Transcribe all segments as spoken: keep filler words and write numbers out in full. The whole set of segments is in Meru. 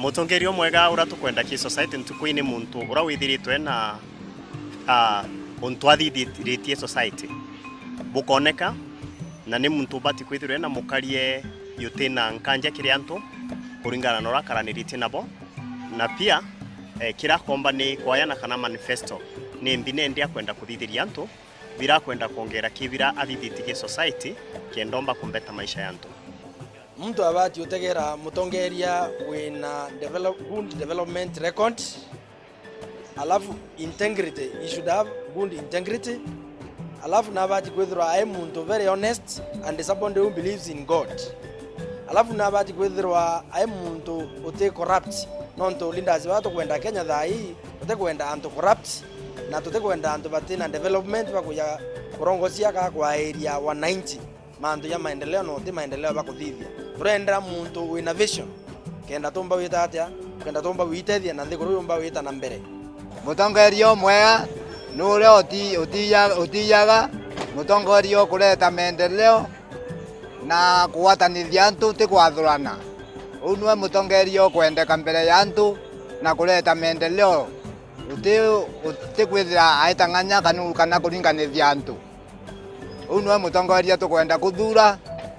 Mutongeria umwega uria tukwenda ki society ntuku ii ni muntu uria withiritwe na, ah, untu athithiritie society bukoneka, na ni muntu ubati kwithirwa ena mukarie jutina nkanja kiri antu kuringana na uria akaraniritie nabo, na pia, eh, kira akomba ni kwayana kana manifesto ni mbi nendi akwenda kuthithiria antu bira akwenda kwongera ki bira athithitie ki society kenda omba kumbeta maisha ya antu. Muntu abati utegera mutongeria wina develop-, good development record, alafu integrity, he should have good integrity, alafu nabati kwithirwa ai muntu very honest and somebody who believes in God. Alafu nabati kwithirwa ai muntu uti corrupt, nontu leaders baa tukwenda Kenya thaa ii, tutikwenda antu corrupt, na tutikwenda antu batina development bakuja kurongocia ka kwairia wananchi mantu ja maendeleo na uti maendeleo bakuthithia. Turendera muntu wina vision, kenda tumba wita atia, kenda tumba witethia na nthiguru yumba wita na mbere. Mutongeria umwega ni uria uti-, utiya-, utiyaga, mutongeria ukureta maendeleo na kugwatanithia antu ti kwathurana. Uu niwe mutongeria ukwendeka mbere ya antu na kureta maendeleo. Uti, uti kwithira aitang'anya kanu-, kana kuringanithia antu. Uu niwe mutongeria tukwenda kuthura.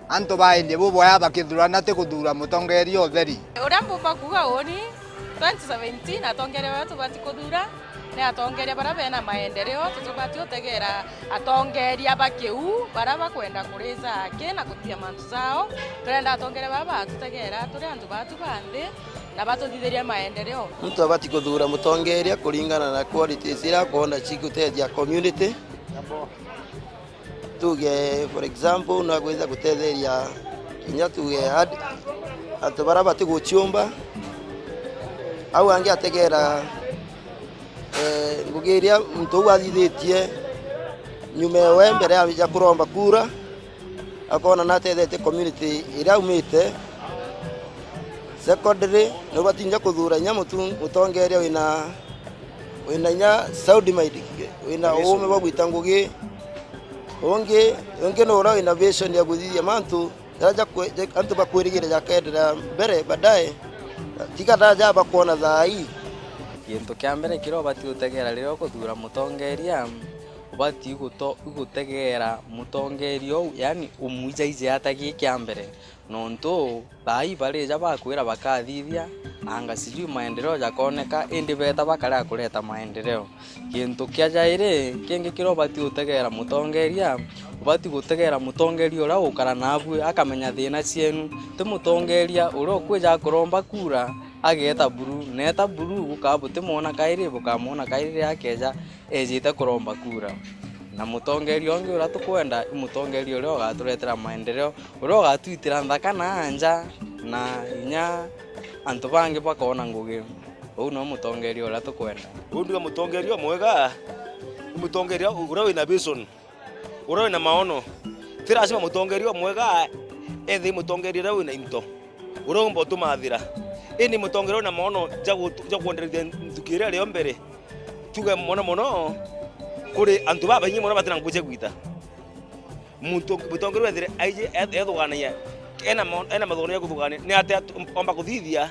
Antu bairie buboya bakithurana, ti kuthura mutongeria utheri. Uria mbumba kuuga uuni, twenty seventeen atongeria baria tubati kuthura ni atongeria baria bena maendeleo. Tutibati utegera atongeria ba kiu baria bakwenda kuriza aki na kutia mantu jao. Turenda atongeria baria batutegera turi antu batu ba nthi na batuthithiria maendeleo. Muntu abati kuthura mutongeria kuringana na qualities iria akwona cigutethia community. Tuge, for example, no akwenda gutetheria kinya tuge ad-, antu baria bati guciumba, au angi ategera, eh, ngugi iria muntu uu athithitie nyuma ewe mbere ya, ya kuromba kura, akona natethetie community iria aumite. Secondly, ni ubati inya kuthura inya mutu-, mutongeria wina, wina inya sound mind, wina uume bwa gwita ngugi. Ungi, ungi ni uria wina vision ya guthithia mantu jaria jakwe-, ja-, antu bakwirigira jakaenderea mbere baadaye, tiga ta ja bakwona thaa ii. Gintu kia mbere kiria ubati gutegera riria ukuthura mutongeria, ubati iguto-, igutegera mutongeria uu, yani umuijaije ata gi kia mbere, nontu thaa ii barija bakwira bakathithia, anga sijui maendeleo jakoneka, indi beta bakarega kureta maendeleo. Gintu kia jairi, kingi kiria ubati gutegera mutongeria, ubati gutegera mutongeria uria ugukara naabui, akamenya thina cienu. Ti mutongeria uria ukwija akuromba kura, ageeta buru, neeta buru, gukaa butimwona kairi, bukamwona kairi riria akeja ejite kuromba kura. Na mutongeria ungi uria tukwenda, i mutongeria uria ugaturetera maendeleo, uria ugatwitira nthaka na nja, na inya antu bangi bakona ngugi. Uu niwe mutongeria uria tukwenda. Uu ndiwe mutongeria umwega, ni mutongeria uria wina vision, uria wina maono. Ti lazima mutongeria umwega ethire mutongeria uria wina into, uria umba utumathira. Indi mutongeria wina maono ja gutu-, ja kwenderethia nthuki iria rio mbere. Tuge mono mono kuri antu babaingi mono batina ngugi cia gwita. Muntu mutongeria wethire aiji ethuganagia, ena mo-, ena mathugano ja kuthugania, ni atia tu-, omba kuthithia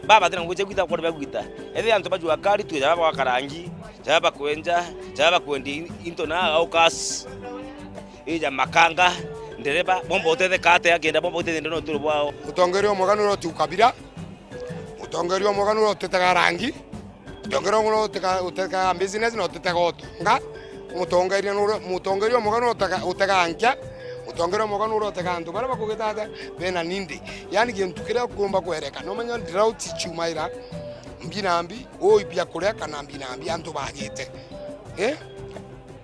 baba batina ngugi cia gwita, kwona bia gwita. Ethire antu ba jua kali tu, jaba bwa karangi, jaba bakwenja, jaba bakwendia in-, into na hawkers, ija makanga, ndereba, bomba utetheka atia kenda bomba utethia ndene uturo bwao. Mutongeria umwega ni uria uti ukabira, mutongeria umwega ni uria utitega rangi, mutongeria umwega ni uria utega, utega business na utitega utonga, mutongeria ni uria, mutongeria umwega ni uria utega, utega nkia, mutongeria umwega ni uria utega antu baria bakugita atia bena need. Yani gintu kiria ukumba kwereka, no menya drought ciumaira mbi na mbi, uu ibia kuria kana mbi na mbi antu bagite. Eh?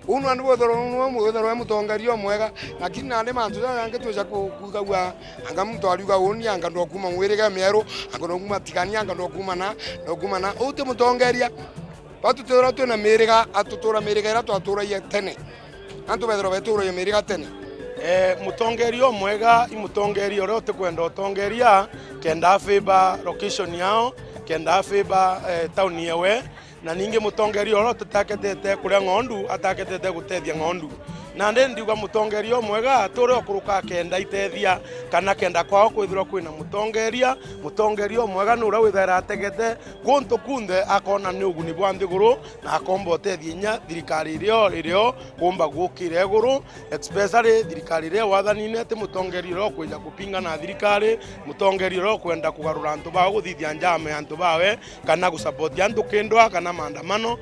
Uu nandi bwithirwa niwe mwithirwa e mutongeria umwega, lakini nandi mantu jaja jangi twija ku-, kwigagua, anga muntu ariuga uuni, anga ndokuma mwirige mieru, anga ndokuma tigania, anga ndokuma na, ndokuma na. Uu ti mutongeria. Batu twithirwa twina miriga, atutura miriga iria twaturagia tene. Antu bethirwa beturagia miriga tene. Eh, mutongeria umwega i mutongeria uria utikwenda utongeria kenda a favor location yao, kenda a favor, eh, town yewe, na ningi mutongeria uria uteketete kuria ng'ondu, ateketete gutethia ng'ondu. Nandi ndiuga mutongeria umwega aturi okuruka akenda itethia, kana kenda kwao kwithirwa kwina mutongeria. Mutongeria umwega ni uria withaira ategete kuntu kunthe, akona ni uguni bwa nthiguru, na akomba utethia inya thirikari irio irio kumba gukira iguru, especially thirikari iria wathanine ti mutongeria uria ukwija kupingana na thirikari, mutongeria uria ukwenda kugarura antu bao guthithia njama ya antu bawe, kana gusupport antu kindwa kana maandamano.